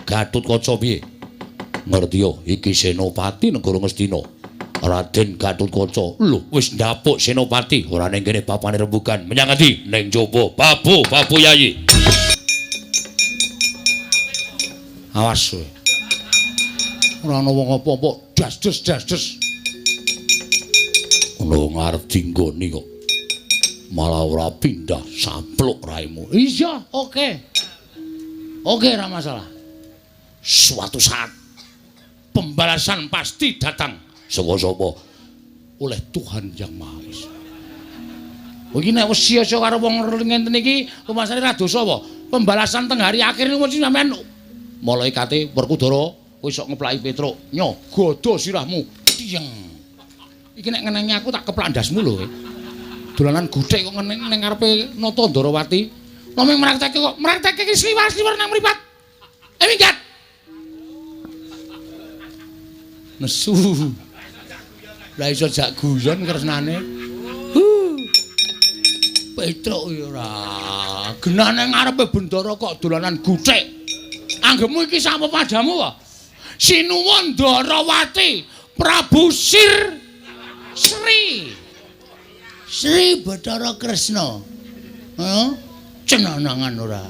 Gatotkaca piye? Ngerti yo, iki Senopati negara Ngastina. Raden Gatotkaca. Lho, wis ndapuk Senopati, ora ning kene bapane rembugan. Menyang endi? Ning jaba. Babu, babu Yayi. Awas kowe. Ora ana wong apa-apa, das-des das-des. Ono ngarep dinggoni kok. Malah ora pindah sapluk raimu. Iya, oke. Oke, ora masalah. Suatu saat pembalasan pasti datang. Saka sapa? Oleh Tuhan Yang Maha Esa. Iki nek wis sia-sia karo wong ngenten iki, rumasane ra dosa apa? Pembalasan teng hari akhir niku mesti sampean malaikate Werkudara kowe sok ngeplaki Petruk. Nyo, godo sirahmu. Tiyeng. Iki nek ngenengi aku tak keplak ndasmu lho kowe. Dolanan guthik kok ngeneng ning ngarepe Nata Ndarawati. Lha mraktekke kok, mraktekke iki sliwar-sliwar nang mripat. Eh minggat. Nesu. Lah iso jak guyon kresnane. Petruk ya ora. Genah nang ngarepe bendara kok dolanan guthik. Anggepmu iki sapa padamu wae? Sinuwun Ndarawati, Prabu Sir Sri. Sri Bathara Kresna. Heeh. Cenanangan ora.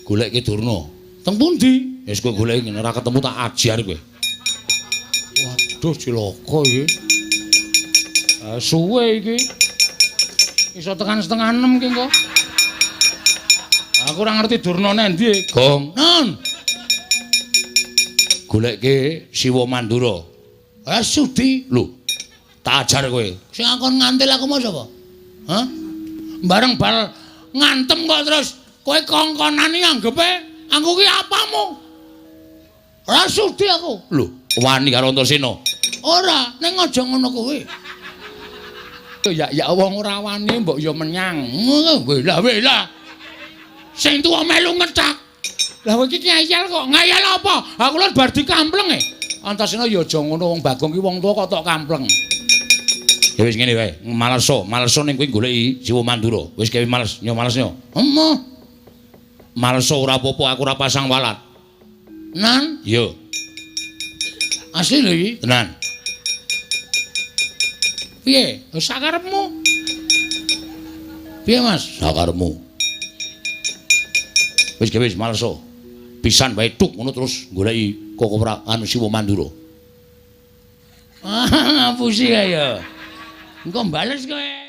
Goleke Durna. Teng pundi? Wis kowe goleki ngene ora ketemu tak ajar kowe. Waduh cilaka iki. Suwe iki. Iso tekan 5:30 ki engko. Aku ora ngerti Durnane endi. Gong. Non. Goleke Siwa Mandura. Ora sudi. Lho, tak ajar kowe. Sing akon ngantil aku mau sapa? Hah? Bareng bal ngantem kok terus kowe kongkonan iki anggepe aku ki apamu? Ora sudi aku. Lho, wani karo Antasena. Ora, ning aja ngono kuwi. Ya ya wong ora wani mbok ya menyang. Wela wela. Sing tuwa melu ngecak. Lah kowe iki ngeyel kok. Ngeyel apa? Aku lho bar dikampleng e. Antasena ya aja ngono wong Bagong ki wong tuwa kok tok kampleng. Ya wis ngene wae, maleso, maleso ning kowe goleki Siwa Mandura. Wis kowe males, nyo males nyo. Emoh. Maleso ora apa-apa, aku ora pasang walat. Nan? Iya. Asli lho iki. Tenan. Piye? Sakarepmu. Piye, Mas? Sakarepmu. Wis wis maleso. Pisan wae tuk ngono terus goleki Koko anu Siwa Mandura. Ah, ngapusi ya. Engko bales kowe.